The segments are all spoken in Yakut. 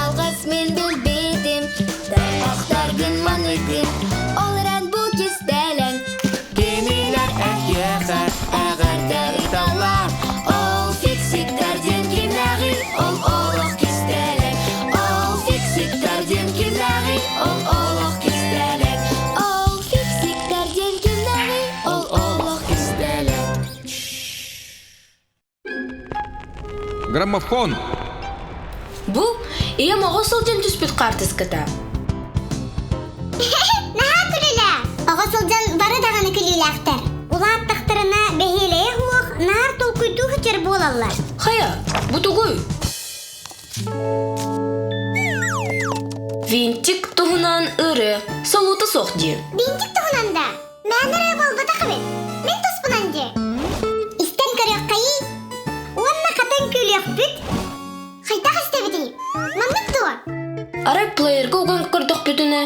Алгыс мин билбитим, тарбахтаргын маныгын, ол эрэн бу кистэлэҥ. Кинилэр эһиэхэ эҕэрдэ ыыталлар. Ол фиксиктэр диэн кимнээҕий, ол олох кистэлэҥ. Ол фиксиктэр диэн кимнээҕий, ол олох кистэлэҥ. Ол фиксиктэр диэн кимнээҕий, ол олох кистэлэҥ. Граммофон! Бу ийэм оҕо сылдьан түспүт хаартыската. Наһаа күлүүлээх. Оҕо сылдьан бары даҕаны күлүүлээхтэр. Улааттахтарына бэһиэлэйэ суох, наар толкуйдуу сылдьар буолаллар. Хайа, бу тугуй? Винтик туһунан ырыа, солуута суох диэн. Винтик туһунан да? Мээнэ эрэ буолбатах эбит. Мин туспунан дии. Истэн көрүөххэйий. Уонна хатан күлүөхпүт. Хайдах истэбитий? Маннык дуо? Арай плеерга уган көрдөхпүтүнэ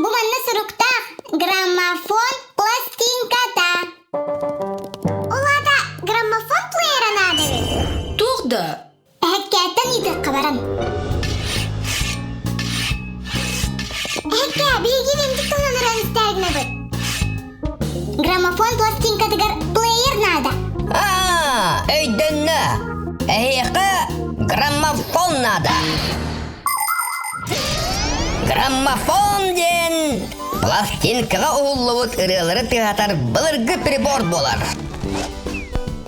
Бу манна суруктаах граммофон пластинката. Ол аата граммофон плеера наада эбит. Туох да? Эһэккээттэн ыытыахха баран. Эһэккээ, биһиги винтик туһунан ыран истээргинэбит. Граммофон пластинкатыгар плеер наада. Аа, өйдөннө. Эһиэхэ граммофон наада. Граммофон диэн пластинкаҕа уһуллубут ырыалары тыаһатар былыргы прибор буолар.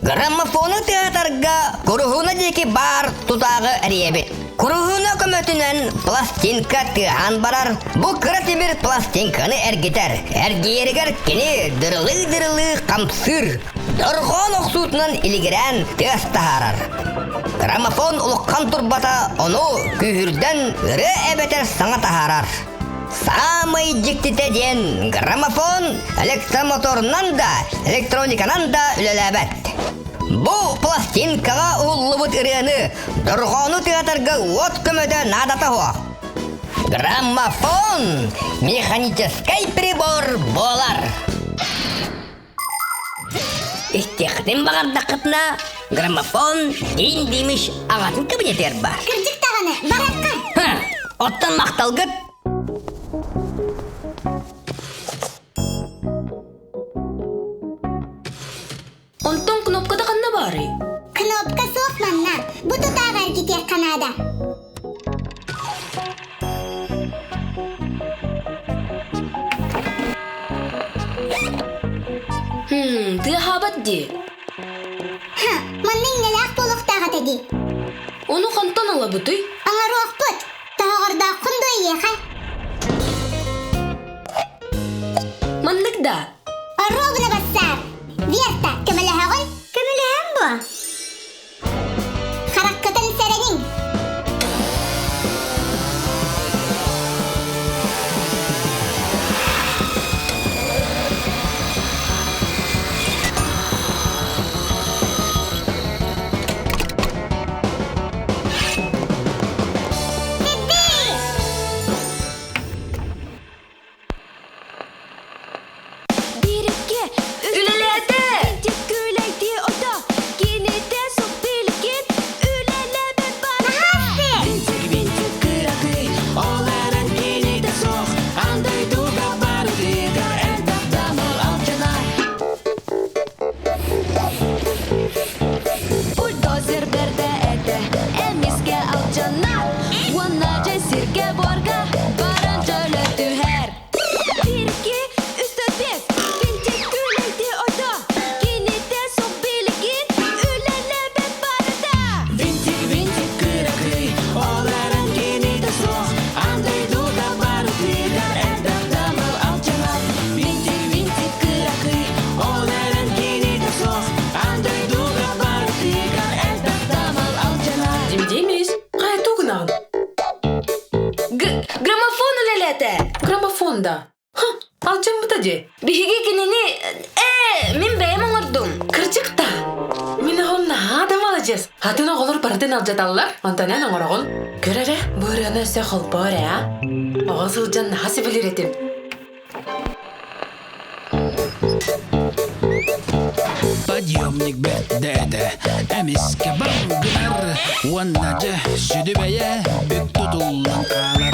Граммофону тыаһатарга куруһуна диэки баар тутааҕы эрийэбит. Куруһуна көмөтүнэн пластинка тыаһаан барар. Бу кыра тимир пластинканы эргитэр. Эргийэригэр кини дырылыы-дырылыы хамсыыр. Дорҕоон охсуутунан илигирээн тыас таһаарар. Граммофон улахан турбата ону күүһүрдэн ырыа эбэтэр саҥа таһаарар. Саамай дьиктитэ диэн граммофон электромоторунан да, электрониканан да үлэлээбэт. Бу пластинкаҕа уһуллубут ырыаны дорҕоону тыатарга уот көмөтө наадата суох. Граммофон механическай прибор буолар. Истиэххитин баҕардаххытына, граммофон Дин Димиш аҕатын кабинетыгар баар. Кырдьык даҕаны, барахха. Ха, оттон махталгыт? Онтон кнопката ханна баарый? Кнопка суох манна. Бу тутааҕы эргитиэххэ наада. Хм, тыаһаабат дии. Ха, манна иҥнэлээх буолуохтаах этэ дии. Ону хантан ылабытый? Оҥоруохпут. Тоһоҕордооххун дуо эйиэхэ? Маннык да. Оруобуна бассаар. Верта, көмөлөһөҕүн? Көмөлөһөм буо. Хараххытын сэрэниҥ! Биирикке Үлэлээтэ! Күлэйди ото кините сух биликит үлэлэбэт барыта Винтик, винтик, кыракый, ол эрэн кинитэ суох, аан дойдуга барытыгар элбэх дамыл алдьанар. Бульдозер берде этэ эмискэ алдьанар уонна дьэ сиргэ буорга баран дьөлө түһэр Биирки үс-төрт Винтик күлэйди ойдо кинитэ суох билигин үлэлээбэт барыта Винтик, винтик, кыракый, ол эрэн кинитэ суох, аан дойдуга барытыгар элбэх дамыл алдьанар. Винтик, винтик, кыракый, ол эрэн кинитэ суох, аан дойдуга барытыгар элбэх дамыл алдьанар. Дим Димич, хайа тугунаҕын? Г- граммофон үлэлээтэ! Граммофон да. Ха, алдьаммыта дии. Биһиги кинини... Ээ, мин бэйэм оҥордум. Кырдьык да. Мин оҕом наһаа да маладьыас. Маладьыас. Атын оҕолор барытын алдьаталлар, онтон эн оҥороҕун. Көр эрэ, бу ырыаны өссө холбоо эрэ, а? Оҕо сылдьан наһаа сөбүлүүр этим. Подъемник бэрдээдэ, эмискэ бам гынар, уонна дьэ сүдү бэйэ бүк тутуллан хаалар.